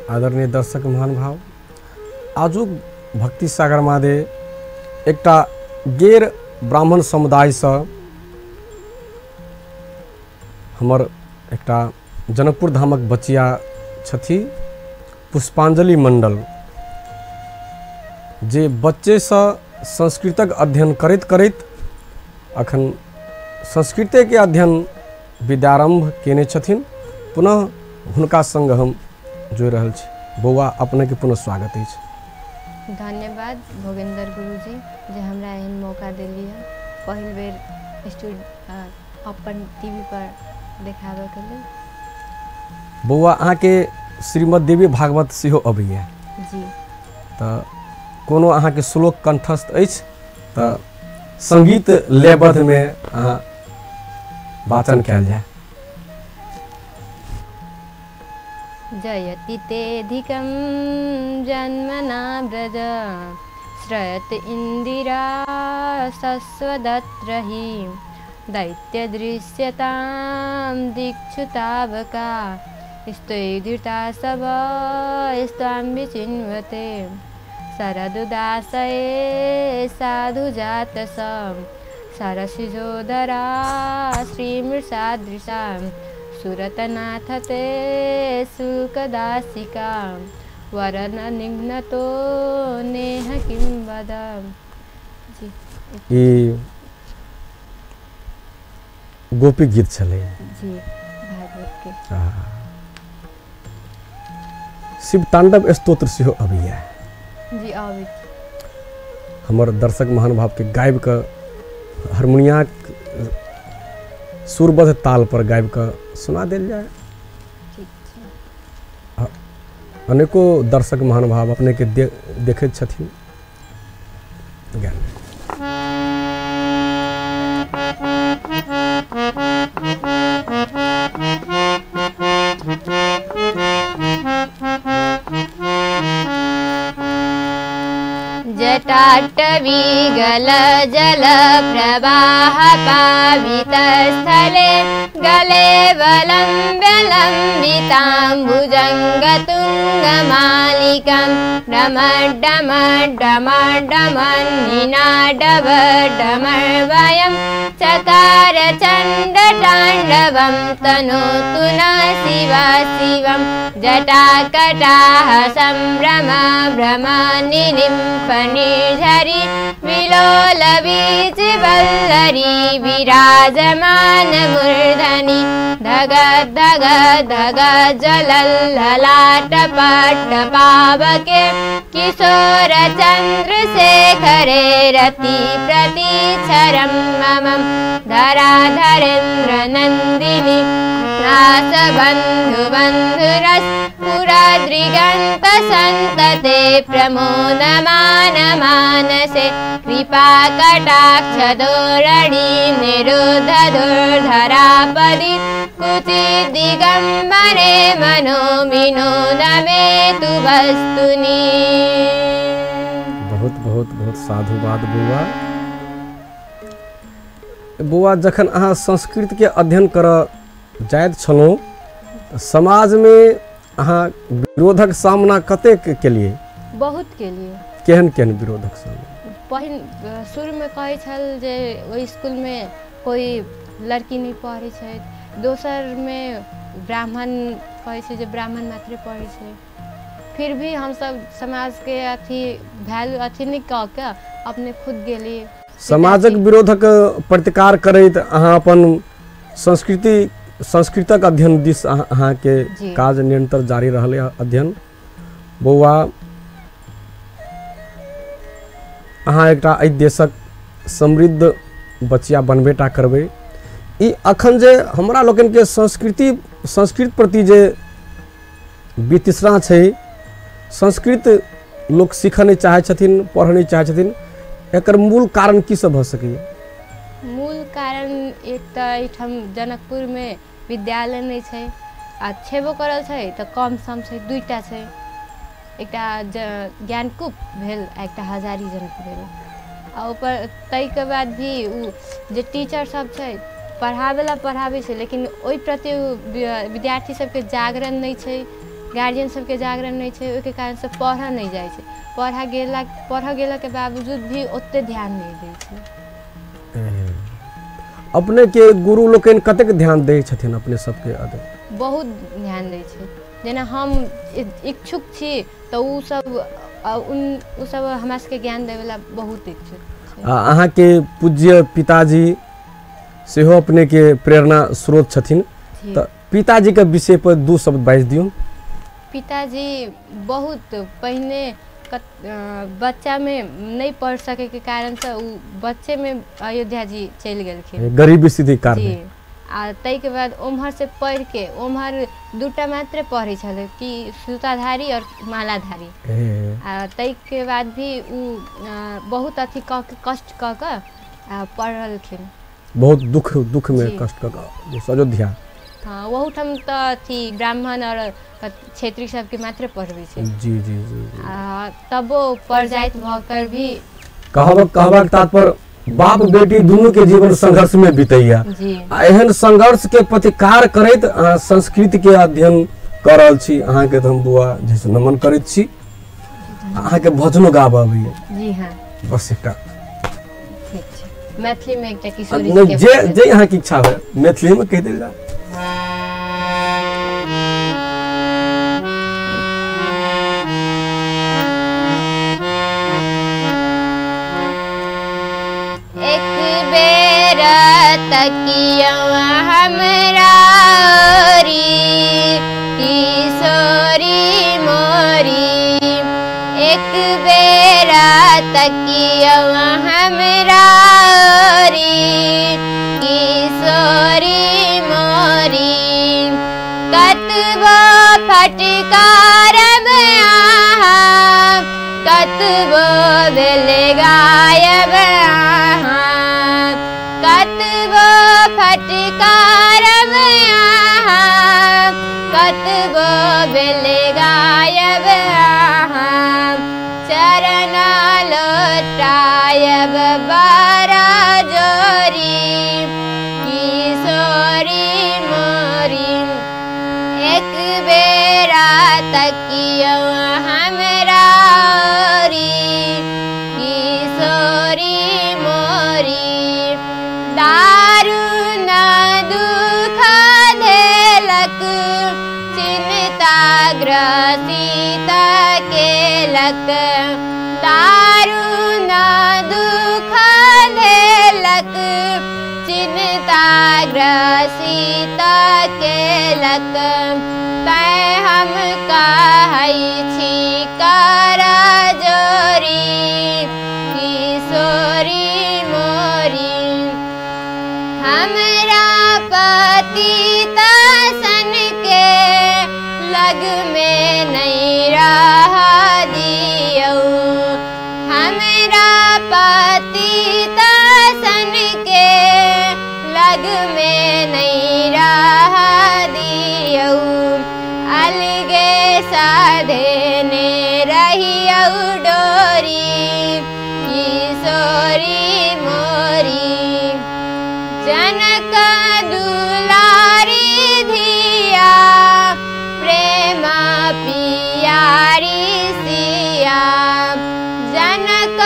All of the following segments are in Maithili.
आदरणीय दर्शक महानुभाव, आजुक भक्ति सागर मादे एकटा गैर ब्राह्मण समुदायसँ हमर एकटा जनकपुर धामक बचिया छथि पुष्पांजलि मंडल, जे बच्चेसँ संस्कृतक अध्ययन करैत करैत अखन संस्कृतेके अध्ययन विद्यारंभ केने छथिन। पुनः हुनका संग हम जोड़ि रहल छी। बौआ, अपनेके पुनः स्वागत अछि। धन्यवाद भोगेंद्र गुरुजी जे हमरा एहन मौका देली है पहिल बेर अपन टीवी पर देखाबैके लेल। बौआ, अहाँके श्रीमद् देवी भागवत सेहो अबैया जी, तऽ कोनो अहाँके श्लोक कंठस्थ अछि तऽ संगीत लयबद्धमे अहाँ वाचन कयल जाय। जयति तेधिकं जन्मना व्रज श्रयत इंदिरा शश्वदत्र हि दैत्यदृश्यतां दिक्षुतावका स्तैर्धृता सब स्त्वां विचिन्वते शरदुदासये साधुजातसं सरसिजोदरा श्रीमृषादृशां सुरतनाथ ते शुल्कदासिका वरन निघ्नतो नेह किं वद। जी, ई गोपी गीत छलै जी भागवत के। शिव तांडव स्तोत्र सेहो अबैया जी, अबै। हमर दर्शक महानुभाव के गाबि कऽ हारमोनिया सुरबद्ध ताल पर गाबि कऽ सुना देल जाय। अनेको दर्शक महानुभाव अपने के देखैत छथिन। जटाटवीगल जल प्रवाह पावितस्थले गले वलम्ब्यलम्बिताम्बुजङ्गतुङ्गमालिकां डमडमडमडमन्निनाडवडमर्वयं चकार चण्डताण्डवं तनोतु न शिवा शिवं जटाकटाह सम्भ्रम भ्रम निलिम्पनिर्झरि विलोलबीजवल्लरी विराजमान मूर्धनि धग धग धग जलल्ललाटपट्टपावके किशोर चन्द्रशेखरे रति प्रतीक्षरं मम धराधरेन्द्र नन्दिनि रासबन्धुबन्धुरस्पुराद्रिगन्त सन्तते प्रमोदमान मानसे कृपाकटाक्षधोरणी निरुद्धदुर्धरापदि कुचिद्दिगम्बरे मनो विनोद मे तु वस्तुनि। बहुत बहुत बहुत साधुवाद बौआ। बौआ, जखन अहाँ संस्कृत के अध्ययन करऽ जाइत छलहुँ समाजमे अहाँ विरोधक सामना कतेक केलिए? बहुत केलिए। केहन केहन विरोधक सामना? पहिल शुरूमे कहै छल जे ओहि स्कूलमे कोइ लड़की नहि पढ़ै छै, दोसरमे ब्राह्मण कहै छै जे ब्राह्मण मात्रे पढ़ै छै। फिर भी हमसब समाजके अथी वैल्यू अथी नहि कऽ के अपने खुद गेली। समाजक विरोधक प्रतिकार करैत अहाँ अपन संस्कृति संस्कृतक अध्ययन दिस अहाँके काज निरंतर जारी रहल अध्ययन। बौआ, अहाँ एकटा एहि देशक समृद्ध बचिया बनबे टा करबै। ई अखन जे हमरा लोकनिके संस्कृति संस्कृत प्रति जे वितृष्णा छै, संस्कृत लोक सीखऽ नहि चाहै छथिन, पढ़ऽ नहि चाहै छथिन, एकर मूल कारण की सब भऽ सकैए? मूल कारण एक तऽ एहिठाम जनकपुरमे विद्यालय नहि छै, आ छेबो करल छै तऽ कम सम छै, दुईटा छै, एकटा ज्ञानकूप भेल आ एकटा हजारी जनक भेल। आ ऊपर ताहिके बाद भी ओ जे टीचर सब छै पढ़ाबै ला पढ़ाबै छै, लेकिन ओहि प्रति विद्यार्थी सबके जागरण नहि छै गार्जियन सबके जागरण नहि छै, ओहिके कारणसँ पढ़ऽ नहि जाइ छै। पढ़ऽ गेलाके बावजूद भी ओते ध्यान नहि दै छै। अपने के गुरु लोकनि कतेक ध्यान दै छथिन अपने सबके? बहुत ध्यान दै छै। जेना हम इच्छुक छी तऽ ओ सब हमरा सबके ज्ञान देवेला बहुत इच्छुक छै। अहाँके पूज्य पिताजी सेहो अपने के प्रेरणा स्रोत छथिन, तऽ पिताजी के विषय पर दू शब्द बाजि दियौ। पिताजी बहुत पहिने बच्चामे नहि पढ़ सकेके कारणसँ ओ बच्चेमे अयोध्या जी चलि गेलखिन, गरीबी स्थिति कारण। आ ताहिके बाद ओम्हरसँ पढ़िके ओम्हर दूटा मात्रे पढ़ै छलै कि सूताधारी और मालाधारी। आ ताहिके बाद भी ओ बहुत अथी कऽ के कष्ट कऽ कऽ पढ़लखिन, बहुत दुख दुख में कष्ट कऽ कऽ अयोध्या। हाँ, ओहूठाम तऽ अथी ब्राह्मण और क्षेत्री सबके मात्र पढ़बै छै। जी जी जी। आ तबो पढ़ जाइत भऽ कर भी कहबाक तात्पर्य बाप बेटी दुनू के जीवन संघर्ष में बीतैया। आ एहन संघर्ष के प्रतिकार करैत अहाँ संस्कृत के अध्ययन कऽ रहल छी। अहाँके तऽ हम बुआ जैसे नमन करैत छी। अहाँके भजनो गाबऽ अबैया? जी हाँ। बस एकटा ठीक छै, मैथिली में एकटा किशोरी जे जे अहाँके इच्छा हुए मैथिली में कहि देल जाए। तकिया हमरा री किशोरी मोरी, एक बेरा तकिया हमरा री किशोरी मोरी, कतबो फटकारब अहाँ, कतबो भेल गायब अहाँ, कतबो फटकारब अहाँ, कतबो भेल गायब अहाँ, चरण लोटायब बड़ा जोरी किशोरी मोरी, एक बेरा तकियौ हमरा री किशोरी मोरी, दारुण दुख देलक चिन्ता ग्रसित केलक, दारुण दुख देलक चिन्ता ग्रसित केलक, तैं हम कहै छी कर जोरी किशोरी मोरी, हमरा पतित सन के लग में नहीं रह दियौ, हमरा पतित सन के लग में नहीं रह दियौ, अलगे साधने रहियौ डोरी किशोरी मोरी, जनक दुलारी धिया प्रेम पियारी सिया, जनक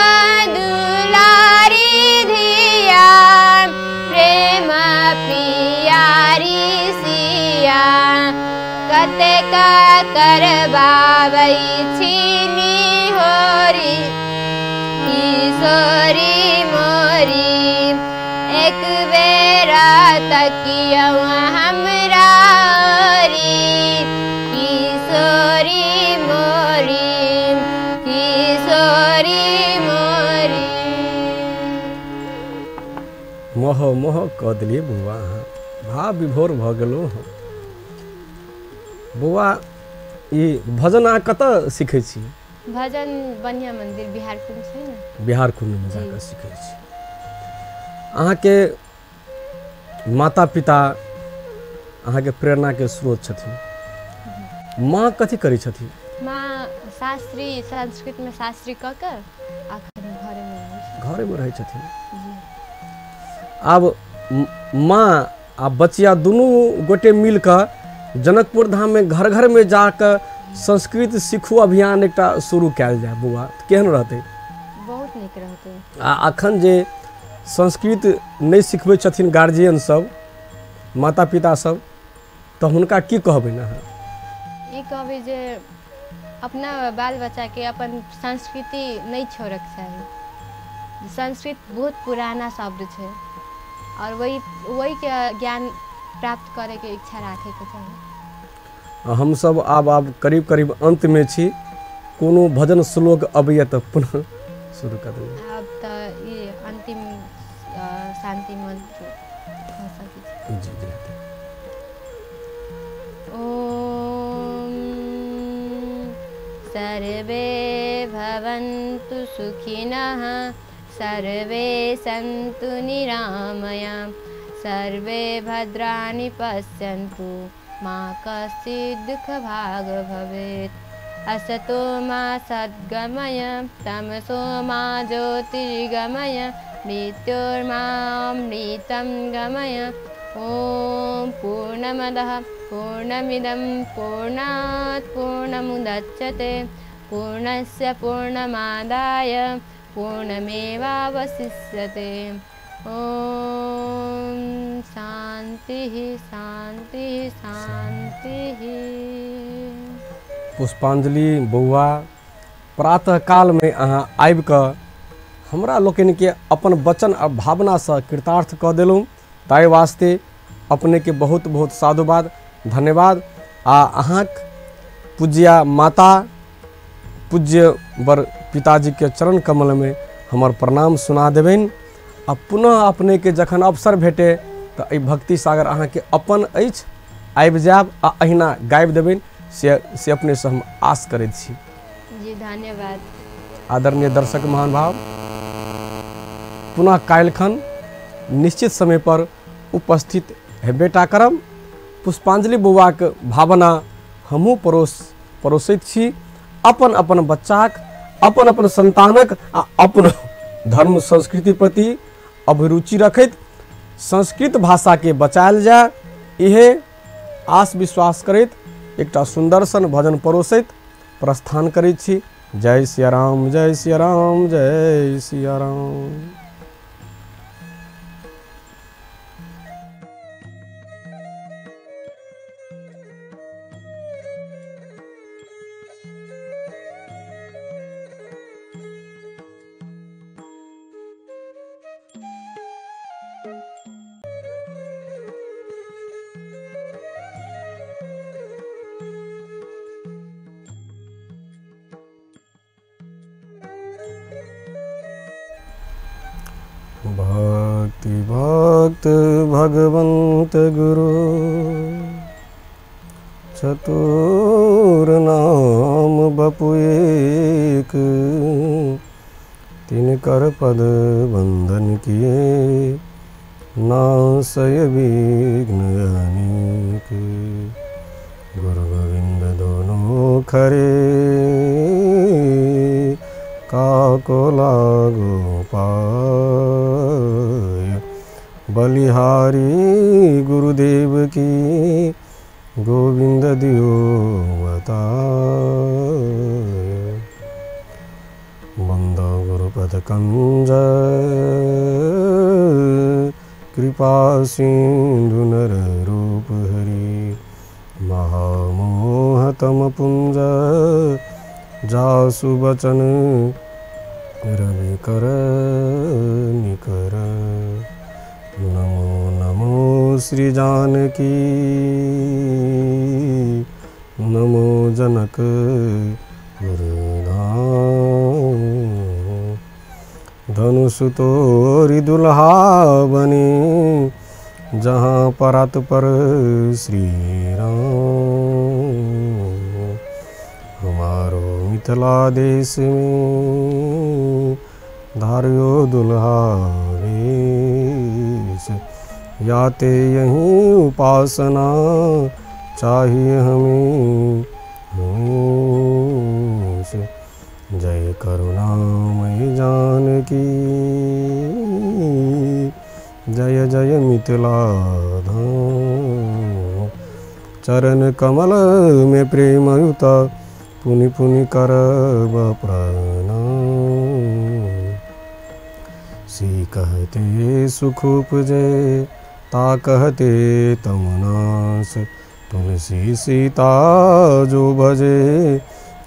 दुलारी धिया प्रेम पियारी सिया, कतेक करबाबै छिनी होरी किशोरी मोरी, एक बेरा तकियौ हमरा री किशोरी मोरी, किशोरी मोरी। मोह मोह कऽ देलियै बौआ, अहाँ भाव विभोर भऽ गेलहुँ हम। बौआ, ई भजन अहाँ कतऽ सीखै छी? भजन बढ़िया मंदिर बिहार कुंड छै ने, बिहार कुंडमे जाकऽ सीखै छी। अहाँके माता पिता अहाँके प्रेरणाके स्रोत छथिन। माँ कथी करै छथिन? माँ शास्त्री, संस्कृतमे शास्त्री कऽ कऽ अखन घरेमे घरेमे रहै छथिन। आब माँ आ बचिया दुनू गोटे मिलकऽ जनकपुर धाममे घर घरमे जाकऽ संस्कृत सीखू अभियान एकटा शुरू कयल जाय बौआ, केहन रहतै? बहुत नीक रहतै। आ अखन जे संस्कृत नहि सिखबै छथिन गार्जियन सब, माता पिता सब, तऽ हुनका की कहबै अहाँ? ई कहबै जे अपना बाल बच्चाके अपन संस्कृति नहि छोड़ैके चाही। संस्कृत बहुत पुराना शब्द छै और वही के ज्ञान प्राप्त करैके इच्छा राखैके चाही। हमसब आब करीब करीब अंतमे छी, कोनो भजन श्लोक अबैया तऽ पुनः शुरू कऽ देबै। आब तऽ ई अंतिम शांति मंत्र भऽ सकै छै। जी जी। ॐ सर्वे भवन्तु सुखिनः, सर्वे सन्तु निरामया, सर्वे भद्राणि पश्यन्तु मा कश्चित् दुःखभाग् भवेत्। असतो मा सद्गमय, तमसो मा ज्योतिर्गमय, मृत्योर्मामृतं गमय। ॐ पूर्णमदः पूर्णमिदं पूर्णात् पूर्णमुदच्यते, पूर्णस्य पूर्णमादाय पूर्णमेवावशिष्यते। ॐ शान्तिः शान्तिः शान्तिः। पुष्पांजलि बौआ, प्रातः कालमे अहाँ आबि कऽ हमरा लोकनिके अपन वचन आ भावनासँ कृतार्थ कऽ देलहुँ, ताहि वास्ते अपनेके बहुत बहुत साधुवाद, धन्यवाद। आ अहाँक पूज्या माता पूज्य वर पिताजीके चरण कमलमे हमर प्रणाम सुना देबनि। आ पुनः अपनेके जखन अवसर भेटे तऽ एहि भक्ति सागर अहाँके अपन अछि, आबि जायब आ अहिना गाबि देबनि, से अपनेसँ हम आश करैत छी। जी धन्यवाद। आदरणीय दर्शक महानुभाव, पुनः काल्हिखन निश्चित समय पर उपस्थित हेबेटा करब। पुष्पांजलि बौआक भावना हमहूँ परोसैत छी। अपन अपन बच्चाक, अपन अपन संतानक आ अपन धर्म संस्कृति प्रति अभिरुचि रखैत संस्कृत भाषाके बचायल जाय, इहे आस विश्वास करैत एकटा सुन्दर सन भजन परोसैत प्रस्थान करैत छी। जय सिया राम, जय सिया राम, जय सिया राम। भक्ति भक्त भगवंत गुरु चतुर नाम बपु एक, तिनकर पद बंधन किए नासय विघ्न अनेक। गुरु गोविंद दोनों खरे काको लागो पाय, बलिहारी गुरुदेव की गोविंद दियो बताय। बंदो गुरुपद कंज कृपा सिंधु नर रूप हरि, महामोह तम पुंज जासु बचन रवि कर निकर। नमो नमो श्री जानकी नमो जनक धाम। धनुष तोरी दुल्हा बनी जहाँ परात पर श्री राम। हमारो मिथिला देश में धारियो दुल्हा वेश, याते यहीं उपासना चाहिए हमें हमेश। जय करुणामयी जानकी जय जय मिथिला धाम। चरण कमल में प्रेम युत पुनि पुनि करब प्रणाम। सी कहते सुख उपजे ता कहते तमनास, तुलसी सीता जो भजे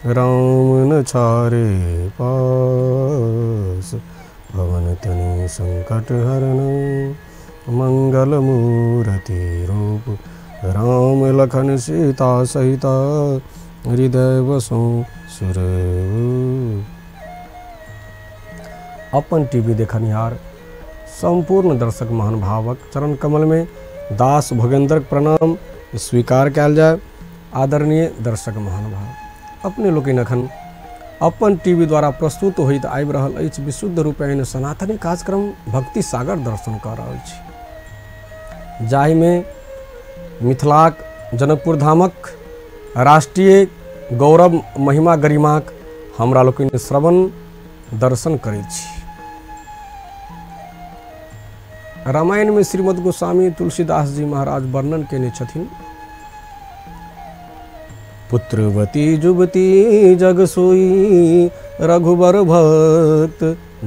राम न छारे पास। पवन तनि संकट हरण मंगल मूर्ति रूप, राम लखन सीता सहिता हृदय बसो सुर। अपन टीवी देखनिहार संपूर्ण दर्शक महानुभावक चरण कमल में दास भोगेंद्र प्रणाम स्वीकार कयल जाय। आदरणीय दर्शक महानुभाव, अपने लोकनि अखन अपन टीवी द्वारा प्रस्तुत होइत आबि रहल अछि विशुद्ध रूपेण सनातनी कार्यक्रम भक्ति सागर दर्शन कऽ रहल छी, जाहिमे मिथिलाक जनकपुर धामक राष्ट्रीय गौरव महिमा गरिमाक हमरा लोकनि श्रवण दर्शन करैत छी। रामायण में श्रीमद् गोस्वामी तुलसीदास जी महाराज वर्णन केने छथिन, पुत्रवती जुवती जग सोई, रघुबर भक्त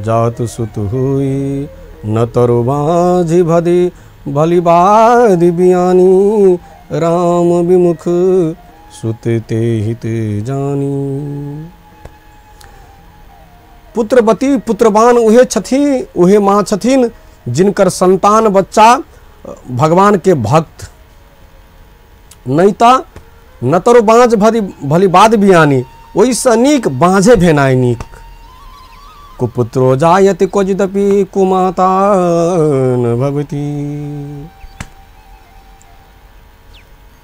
जात सुत हुई। न तरु बाझी भदी भली बादि बियानी, राम विमुख सुत ते हित जानी। पुत्रवती पुत्रवान उहे छथिन, उहे माँ छथिन जिनकर संतान बच्चा भगवान के भक्त नहीं ता न तरो बाँझ भरी भली बाद बियानी, ओहिसँ नीक बाँझे भेनाइ नीक। कुपुत्रो जायति क्वचिदपि कुमाता न भवति।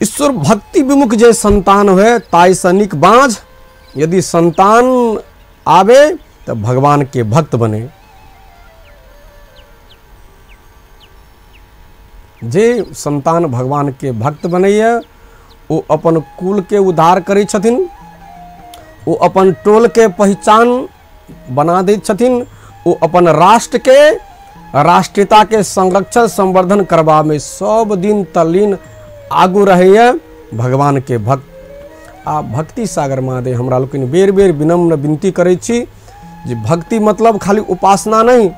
ईश्वर भक्ति विमुख जे संतान हुए ताहिसँ नीक बाँझ, यदि संतान आवे तो भगवान के भक्त बने। जे संतान भगवान के भक्त बनैया ओ अपन कुल के उद्धार करै छथिन, ओ अपन टोल के पहचान बना दै छथिन, ओ अपन राष्ट्र के राष्ट्रीयता के संरक्षण संवर्धन करबा में सब दिन तल्लीन आगू रहैया भगवान के भक्त। आ भक्ति सागर महादेव हमरा लोकनि बेर बेर विनम्र विनती करै छी जे भक्ति मतलब खाली उपासना नहीं,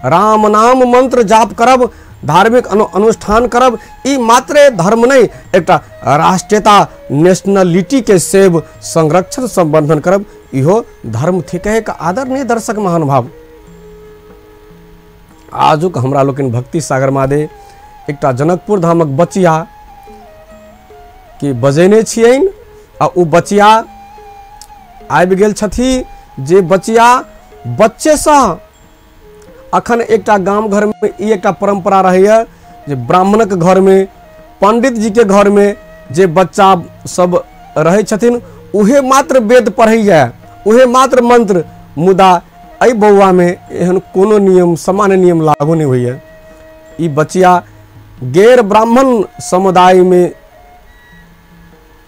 राम नाम मंत्र जाप करब, धार्मिक अनुष्ठान करब, ई मात्रे धर्म नहीं, एकटा राष्ट्रीयता नेशनलिटी के सेव संरक्षण संवर्धन करब इहो धर्म थिकै। एक आदरणीय दर्शक महानुभाव, आजुक हमरा लोकनि भक्ति सागर मादे एकटा जनकपुर धामक बचिया के बजेने छियनि आ ओ बचिया आबि गेल छथि। जे बचिया बच्चेसँ अखन एकटा गाम घर में ई एकटा परंपरा रहैया जे ब्राह्मणक घर में पंडित जी के घर में जे बच्चा सब रहै छथिन उहे मात्र वेद पढ़ैया, उहे मात्र मंत्र, मुदा एहि बौआ में एहन कोनो नियम सामान्य नियम लागू नहीं होइया। ई बचिया गैर ब्राह्मण समुदाय में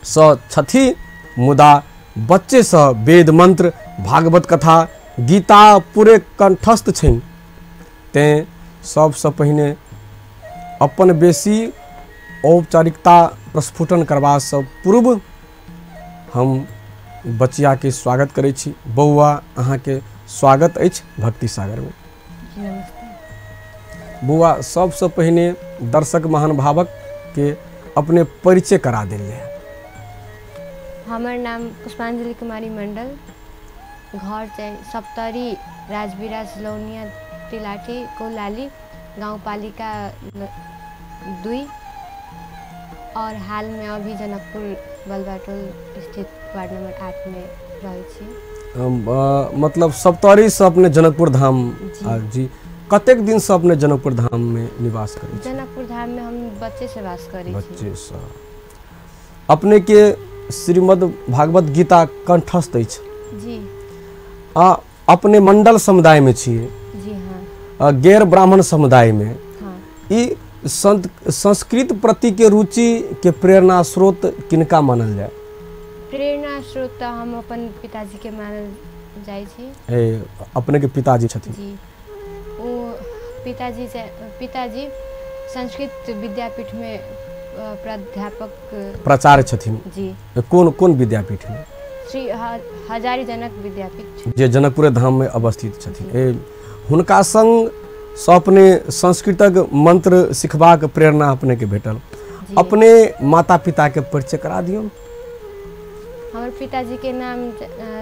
सँ छथि, मुदा बच्चेसँ वेद मंत्र भागवत कथा गीता पूरे कंठस्थ छनि। तेँ सबसँ पहिने अपन बेसी औपचारिकता प्रस्फुटन करबासँ पूर्व हम बचियाके स्वागत करै छी। बौआ, अहाँके स्वागत अछि भक्ति सागरमे। बौआ, सबसँ पहिने दर्शक महानुभावकके अपने परिचय करा देल जाय। हमर नाम पुष्पांजलि कुमारी मंडल, घर चाहिँ सप्तरी राजविराज लौनिया तिलाठी कोलाली गाउँपालिका 2 और हाल में अभी जनकपुर बलबाटोल स्थित वार्ड नंबर 8 में रहै छी। मतलब सप्तरी से अपने जनकपुर धाम जी कतेक दिन से अपने जनकपुर धाम में निवास करै छी? जनकपुर धाम में हम बच्चे से वास करै छी। बच्चे से। अपने के श्रीमद् भागवत गीता कंठस्थ अछि जी। आ अपने मंडल समुदाय में छियै जी? हाँ। गैर ब्राह्मण समुदाय में। हाँ। ई संस्कृत प्रति के रुचि के प्रेरणा स्रोत किनका मानल जाय? प्रेरणा स्रोत तो हम अपन पिताजी के मानल जाइ छी। अपने के पिताजी छथिन जी? ओ पिताजी संस्कृत विद्यापीठ में प्राध्यापक प्राचार्य छथिन जी। कोन कोन विद्यापीठ में? श्री हजारी जनक विद्यापीठ जे जनकपुर धाम में अवस्थित छथिन। हुनका संग से अपने संस्कृतक मंत्र सिखबाक प्रेरणा अपने के भेटल। अपने माता पिता के परिचय करा दियौ। हमर पिताजी के नाम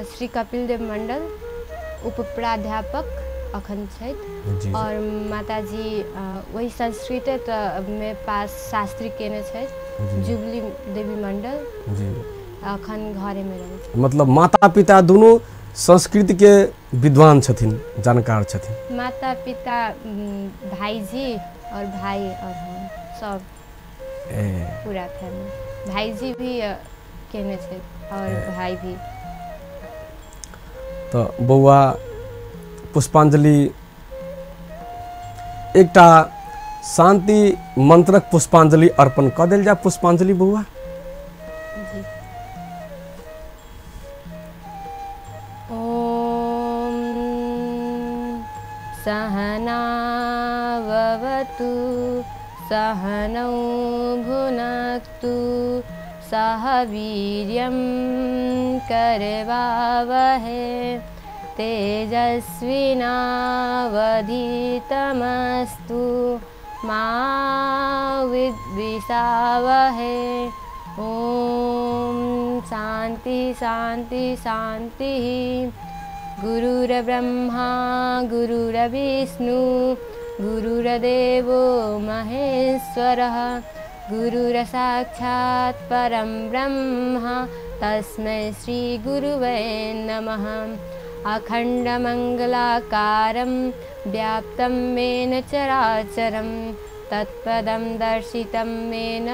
श्री कपिल देव मंडल, उप प्राध्यापक अखन छथि, और माताजी वही संस्कृत में पास शास्त्री केने छथि, जुबली देवी मंडल जी, अखन घरे में रहै। मतलब माता पिता दोनों संस्कृत के विद्वान छथिन, जानकार छथिन। माता पिता, भाईजी और भाई और हम सब पूरा फैमिली। भाईजी भी केने छथि और भाई भी। तो बौआ पुष्पांजलि एकटा शांति मंत्रक पुष्पांजलि अर्पण क देल जाय। पुष्पांजलि बौआ जी। ओम सहनावतु सहनौ भुनक्तु सह वीर्यं करवावहै तेजस्विनावधीतमस्तु मा विद्विषावहै। ॐ शांति शांति शांति। गुरुर्ब्रह्मा गुरुर्विष्णु गुरुर्देवो महेश्वरः गुरुर्साक्षात् परं ब्रह्म तस्मै श्री गुरुवे नमः। अखण्डमङ्गलाकारं व्याप्तं येन चराचरं तत्पदं दर्शितं येन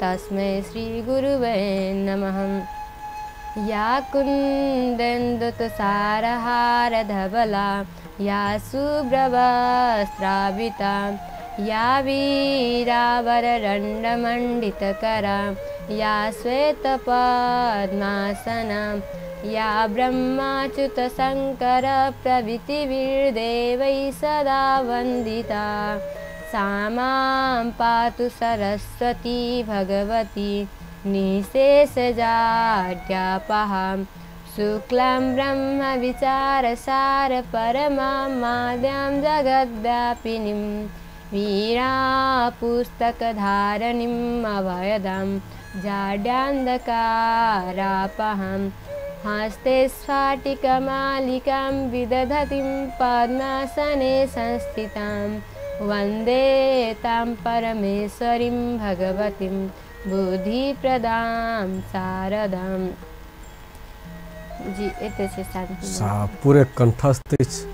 तस्मै श्री गुरुवे नमः। या कुन्देन्दुतुषारहारधवला या शुभ्रवस्त्राविता या वीरावरदण्डमण्डितकरा या श्वेतपद्मासना या ब्रह्माच्युतशङ्करप्रभृतिभिर्देवैः सदा वन्दिता सा मां पातु सरस्वती भगवती निःशेषजाड्यापहा। शुक्लां ब्रह्मविचारसारपरमां माद्यां जगद्व्यापिनीं वीणापुस्तकधारिणीम् अभयदां जाड्यान्धकारापहां हस्ते स्फाटिकमालिकां विदधतीं पद्मासने संस्थितां वन्दे तां परमेश्वरीं भगवतीं बुद्धिप्रदां शारदां। जी एते छै शांति पूरे कंठस्थ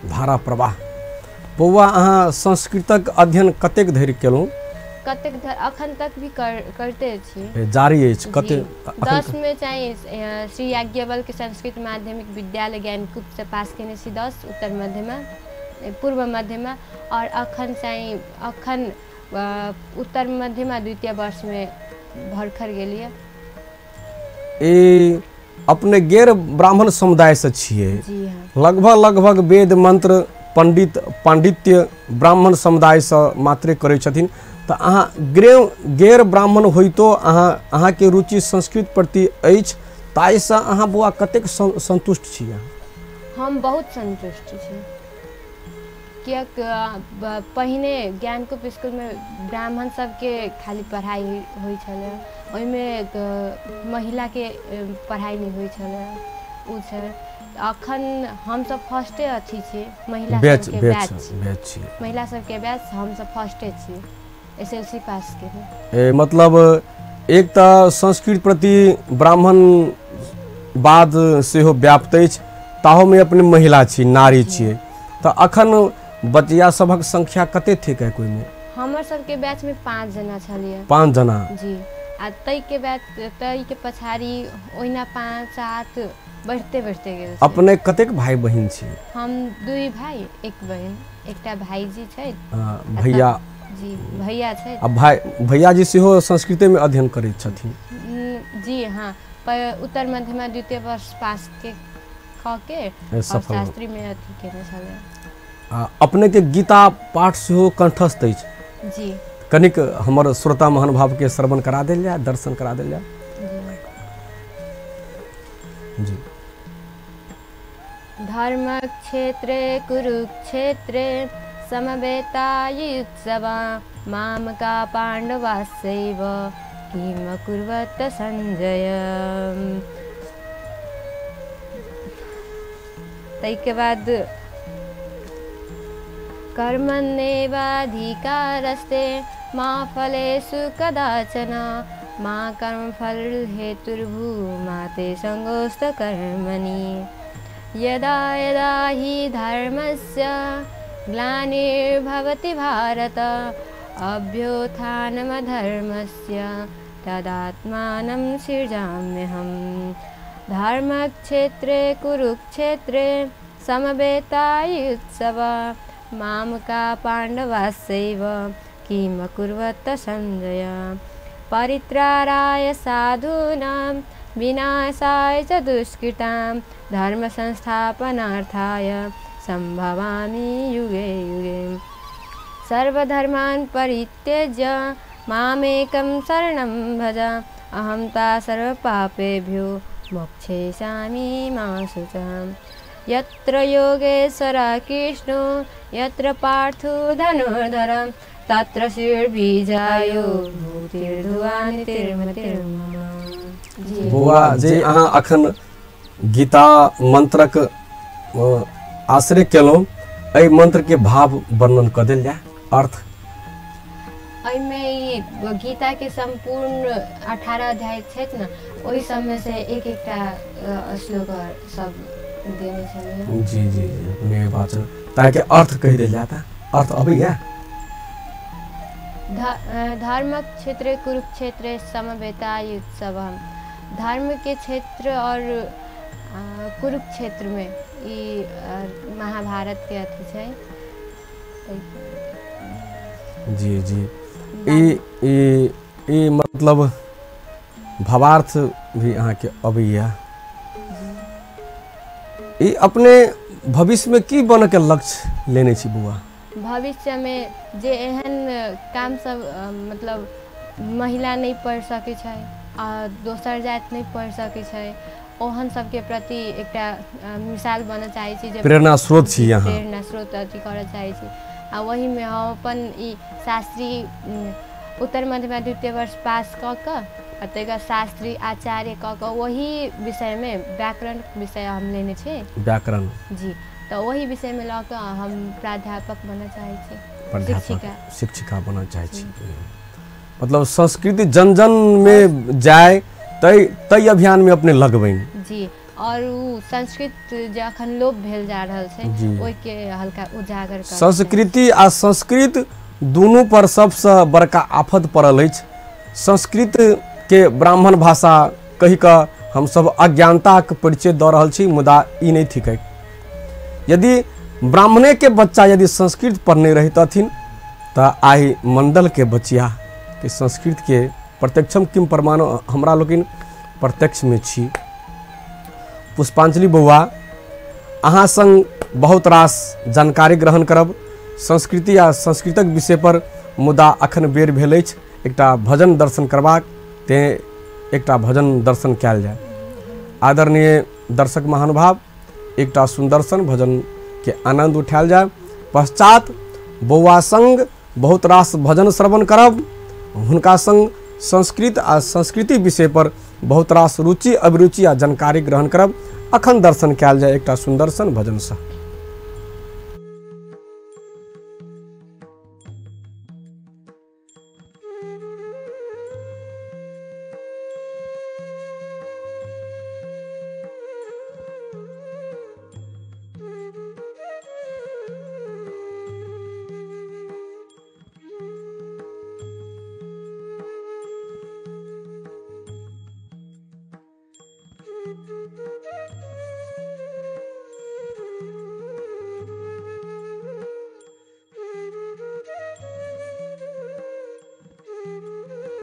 धारा प्रवाह। बौआ अहाँ संस्कृतक अध्ययन कतेक धरि केलहुँ? कतेक अखन तक भी करते छी, जारी अछि। कतेक? 10 में चाहिँ श्री याज्ञवल्क्य संस्कृत माध्यमिक विद्यालय ज्ञानकूप से पास केने छी 10 उत्तर मध्यमा पूर्व मध्यमा, और अखन चाहिँ अखन उत्तर मध्यमा द्वितीय वर्ष में भरखर गेलिए। ए अपने गैर ब्राह्मण समुदाय से छियै? जी हाँ। लगभग लगभग वेद मंत्र पंडित पांडित्य ब्राह्मण समुदाय से मात्रे करै छथिन, तो अहाँ गैर ब्राह्मण होइतो अहाँ के रुचि संस्कृत प्रति अछि, ताहिसँ अहाँ बौआ कतेक संतुष्ट छी? हम बहुत संतुष्ट छी, किएक पहिने ज्ञानकूप स्कूलमे ब्राह्मण सबके खाली पढ़ाइ होइ छलै, ओहिमे महिलाके पढ़ाइ नहि होइ छलै ओ छै। अखन हमसब फर्स्टे अथी छी, महिला सबके बैच, महिला सबके बैच हमसब फर्स्टे छी SLC पास के। मतलब एक तऽ संस्कृत प्रति ब्राह्मण बाद सेहो व्याप्त अछि, ताहूमे अपने महिला छी, नारी छियै, तऽ अखन बचिया सभक संख्या कते थिक कोइमे? हमर सबके बैच में 5 जना छलियै। 5 जना जी। आ तैके बैच तैके पछाड़ी ओहिना 5 7 बढ़ते बढ़ते गेल। अपने कतेक भाई बहिन छी? हम 2 भाई 1 बहिन। एकटा भाईजी छै, भैया जी, भैया छै। आ भाई भैया जी सेहो संस्कृते में अध्ययन करैत छथिन? जी हाँ, पर उत्तर मध्यमा द्वितीय वर्ष पास के क के और शास्त्री में अथी केने छलै। अपने के गीता पाठ सेहो कंठस्थ अछि? जी। कनिक हमर श्रोता महानुभाव के श्रवण करा देल जाए, दर्शन करा देल जाए। जी। धर्मक्षेत्रे कुरुक्षेत्रे समवेतायुत्सवा मामका पाण्डवास्यैव किम कुर्वत संजय। ताहिके बाद कर्मण्येवाधिकारस्ते मा फलेषु कदाचन मा कर्मफल हेतुर्भूमा ते सङ्गोऽस्त कर्मणि। यदा यदा हि धर्मस्य ग्लानिर्भवति भारत अभ्युत्थानमधर्मस्य तदात्मानं सृजाम्यहम्। धर्मक्षेत्रे कुरुक्षेत्रे समवेतायुत्सव मामका पाण्डवास्यैव किम कुर्वत संजय। परित्राणाय साधूनां विनाशाय च दुष्कृतां धर्मसंस्थापनार्थाय सम्भवामि युगे युगे। सर्वधर्मान् परित्यज्य मामेकं शरणं भज अहं ता सर्वपापेभ्यो मोक्षयिष्यामि मा शुचः। यत्र योगेश्वरः कृष्णो यत्र पार्थो धनुर्धरं तत्र श्रीर्बीजायो भूतिर्धुवानितिर्मतिर्मम। बौआ जे अहाँ अखन गीता मंत्रक आश्रय केलहुँ, एहि मंत्र के भाव वर्णन कऽ देल जाय, अर्थ। एहिमे ई गीता के संपूर्ण 18 अध्याय छै ने, ओहि सबमे से एक एकटा श्लोक सब देने छलियै। जी जी जी वाचन ताकि अर्थ कहि देल जाता, अर्थ अबैया। धर्मक क्षेत्र कुरुक्षेत्र समवेतायुत्सव, धर्म के क्षेत्र और कुरुक्षेत्र में ई महाभारत के अथी छै। जी जी ई ई ई मतलब भावार्थ भी अहाँ के अबैया। ई अपने भविष्य में की बन के लक्ष्य लेने छी बौआ? भविष्य में जे एहन काम सब मतलब महिला नहीं पढ़ सकै छै आ दोसर जाति नहीं पढ़ सकै छै, ओहन सबके प्रति एकटा मिसाल बनऽ चाहै छी, जे प्रेरणा स्रोत छी अहाँ, प्रेरणा स्रोत अथी करऽ चाहै छी। आ वहीमे हम अपन ई शास्त्री उत्तर मध्यमा द्वितीय वर्ष पास कऽ कऽ आ ताहिके शास्त्री आचार्य कऽ कऽ वही विषयमे व्याकरण विषय हम लेने छी। व्याकरण जी, तऽ वही विषयमे लऽ कऽ हम प्राध्यापक बनऽ चाहै छी, प्राध्यापक शिक्षिका बनऽ चाहै छी। मतलब संस्कृति जन जन में जाय तै तै अभियान में अपने लगबनि। जी, और उ संस्कृत जे अखन लोप भेल जा रहल छै ओहिके हल्का उजागर कर। संस्कृति आ संस्कृत दुनू पर सबसँ बड़का आफत पड़ल अछि। संस्कृत के ब्राह्मण भाषा कहि कऽ हमसब अज्ञानताके परिचय दऽ रहल छी, मुदा ई नहि थिकै। यदि ब्राह्मणे के बच्चा यदि संस्कृत पढ़ने रहितथिन तऽ आइ मंडल के बचिया के संस्कृत के प्रत्यक्षम किम प्रमाण हमरा लोकनि प्रत्यक्ष में छी। पुष्पांजलि बौआ, अहाँ संग बहुत रास जानकारी ग्रहण करब संस्कृति आ संस्कृतक विषय पर, मुदा अखन बेर भेल अछि एकटा भजन दर्शन करबाक, तेँ एकटा भजन दर्शन कयल जाय। आदरणीय दर्शक महानुभाव, एकटा सुन्दर सन भजन के आनंद उठायल जाय। पश्चात बौआ संग बहुत रास भजन श्रवण करब, हुनका संग संस्कृत आ संस्कृति विषय पर बहुत रास रुचि अभिरुचि आ जानकारी ग्रहण करब। अखन दर्शन कयल जाय एकटा सुन्दर सन भजनसँ।